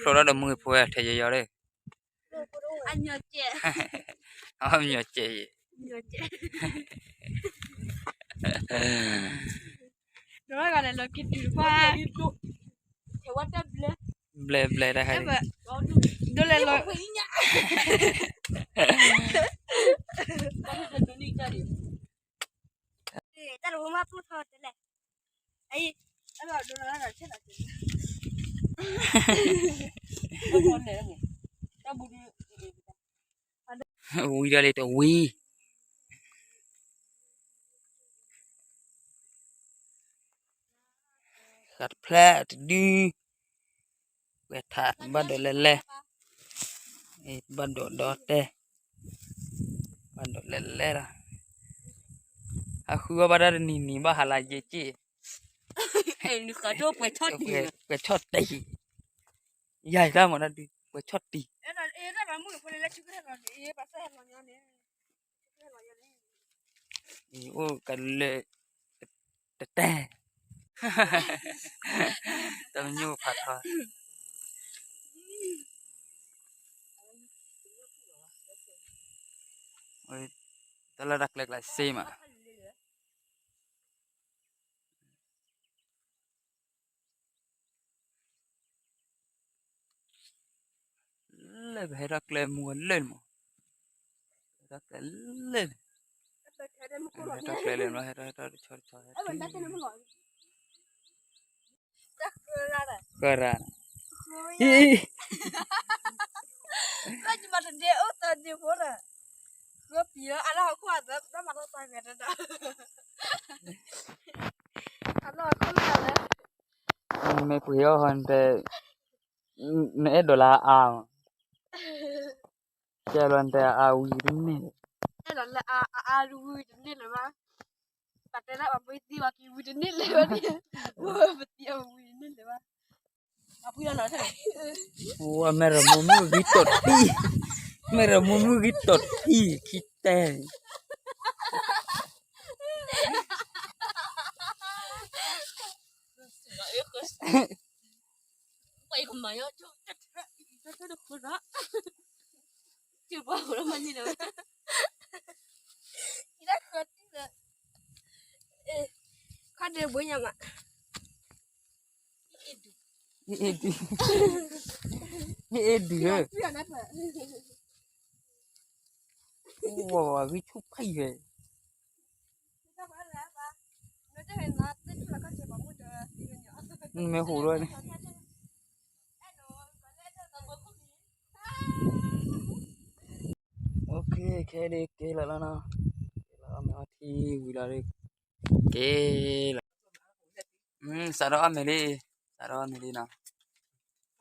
ဖျိထီၣ်ဒီးမုၢ်ဖိဝဲထဲယီၤယီၤဒီး, အီၣ်မညီၤကဲး, မညီၤကဲး, ဘျဲဘျဲတၢ်, တၢ်လၢမါပူထီၣ်တလဲၣ်, အ ဝံၤဒီးလံတဝံၤ, ဃးတဖျၢၣ်တဒု, ဝဲထးဘၣ်ဒိးလဲၤလဲၤ, ဘၣ်ဒိးဒီတဲ, ဘၣ်ဒိးလဲၤလဲၤလီၤ, အဃုအီၣ်ဘၣ်တၢ်တနံၤနံၤဘၣ်ဟးလၢယဲက့ၢ်, ပှဲၤဆီၣ်တံၢ်, ယၤတၢ်မၤတၢ်ဒုး ပှဲၤဆီၣ်တံၢ်, အိၣ်ကလၢာ်တတဲ, တမညိၣ်ဖးထီ, တၢ်လၢတၢ်ကျဲကျါစ့မး လၢပဟဲထီၣ်ကျဲမူလၢမး, ဟဲထီၣ်ကျဲလၢ, ဟဲထီၣ်ကျဲလၢမး ဟဲထီၣ်ဟဲထီၣ်တဆီတဆီ, ဃၢရၣ်, မ့ၢ်ပှ့ၤအီၣ်ဟီတဲ, နအဲၣ်ဒိးလၢအအါ, ကဲလီၤတဲအအါဝံၤတန့ၢ်, အဲၣ်ဒိးလၢအအါဝံၤတန့ၢ်လၢၤဘၣ်, ပတဲလၢပှၤမ့ၢ်သံဝံၤတန့ၢ်လၢၤဘၣ်, ပသံဝံၤတန့ၢ်လၢၤဘၣ်, ဝဲမ့ၢ်ရမိၢ်မုၣ်ဂံၢ်တိာ်တံၢ်, မ့ၢ်ရမိၢ်မုၣ်ဂံၢ်တိာ်တံၢ် ခံတဲ အ့ၣ်ဒုးဧၢ, ဝဲဂံၢ်ဆူၣ်ဖးယံၤ, မ့ၢ်ဟူးဒီးန့ၣ်, ခဲဒုးက့ၤလီၤလီၤနီၤ, က့ၤလီၤအီၣ်မ့ၤအီထံဝံၤလီၤဒီး, က့ၤလီၤ, စးထီၣ်အီၣ်မ့ၤလံ, စးထီၣ်အီၣ်မ့ၤလံနီၤ,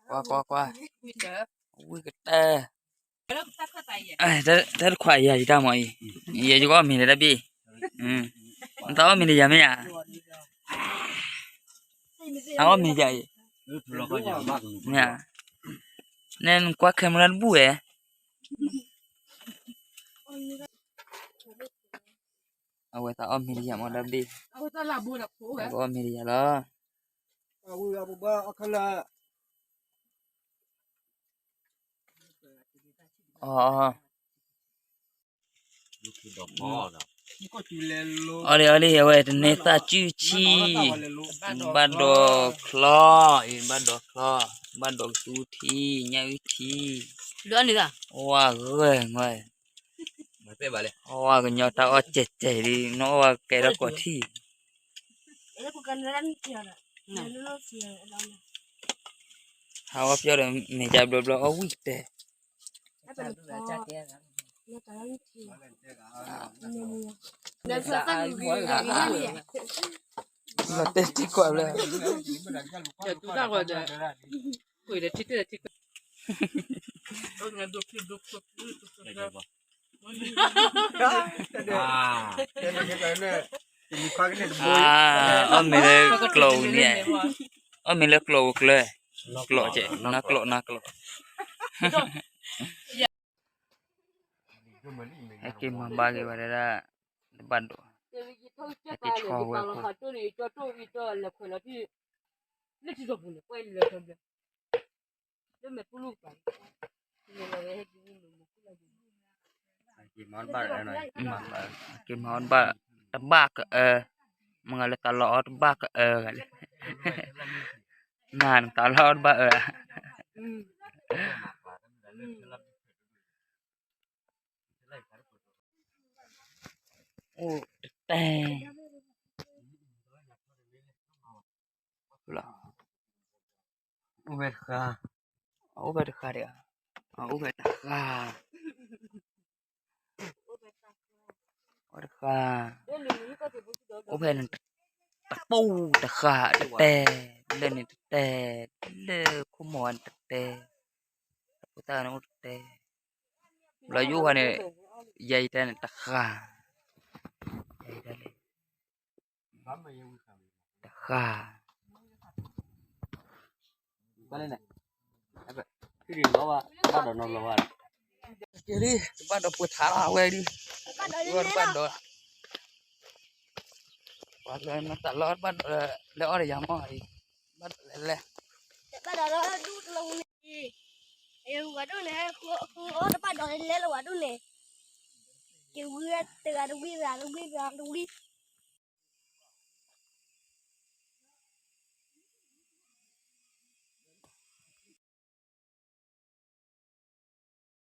ကွၢ်ကွၢ်ကွၢ်, ဝံၣ်ကတၢၢ် တၢ်တခွးယၤယတၢ်မၤအံၤ, ယဲယကအီၣ်မ့ၤလၢတၢ်ဘ့ၣ်, နတၢ်အီၣ်မ့ၤလၢယၤမ့ၢ်ဧါ, အအီၣ်မ့ၤယၤအံၤ, မ့ၢ်ဧါ, နဲနကွၢ်ခဲမုၢ်လၢ်တဘူၣ်ဝဲ, အဝဲသးအီၣ်မ့ၤလၢယၤမ့ၢ်တၢ်ဘ့ၣ်, အဝဲကအီၣ်မ့ၤလၢယၤလီၤ. အီၤလံ အီၤလံ အဝဲတန့ၢ်သၣ်စုဆံ, ဘၣ်ဒိးချီ, ဘၣ်ဒိးချီ, ဘၣ်ဒိးကသူထံ, ညၣ်အုၣ်ထံ, ဝါဂၢၢ်, ဝါကညီတၢ်အီၣ်စဲးစဲးလံ, နအီၣ်ဝဲကဲထီၣ်ကိးထံၣ် ဟးဝဲပျီဒီး မဲာ်ကဘျီဘျီအီၣ်ဝံၣ်တဲ, လီၤတဲာ်ထံကွၢ်ဘျီ အီၣ်မ့ၤလၢကျိာ်အူန့ၣ်, အီၣ်မ့ၤလၢကျိာ်အူကျၢၤ, ကျိာ်ကဲ, နကျိာ် နကျိာ်, ဟဲက့ၤမၤဘၣ်က့ၤဝဲဒၣ် တဘၣ်ဒိး, ဟဲက့ၤဆီဝဲဖိ, က့ၤမၤအီၣ်တဘၣ် တဘၣ်ကအၢ, မ့ၢ်ဂၤလၢတၢ်လီၢ်အီၣ်တဘၣ်ကအၢဂၤလံ, နၤနတၢ်လီၢ်အီၣ်တဘၣ်အၢဧါ, အိၣ်တတဲ အိၣ်ဖဲတဃါ, အိၣ်ဖဲတဃါဒီး, အိၣ်ဖဲတဃါ, အိၣ်တဃါ, အိၣ်ဖဲန့ၣ် တပူၤတဃါတတဲ, လၢန့ၣ်တတဲ, လၢခိၣ်မီၤန့ၣ်တတဲ, တပူၤတဃါန့ၣ်အိၣ်တတဲ, ဘျီယအိၣ်ဃီန့ၣ်, ယဲယတဲန့ၣ်တဃါ, ယဲယတဲန့ၣ် တဃါ, က့ၤလံ, တဘၣ်ဒီးပှဲၤထါလီၤအဝဲဒုး, တဘၣ်ဒီး, ပှၤလၢတၢ်လီၢ်တဘၣ်ဒီး, လဲၤအီၣ်ဒီးယၤမီၢ်အံၤ, ဘၣ်ဒီးလဲၤလဲၤ, တဘၣ်ဒီးဒူၣ်တလီၤန့ၣ်, ဝဲဒိၣ်န့ၣ်, အီၣ်တဘၣ်ဒီးလဲၤလၢဝဲဒိၣ်န့ၣ်, က့ၤဝံတဂၤတဝံ တဂၤတဝံ တဂၤတဝံ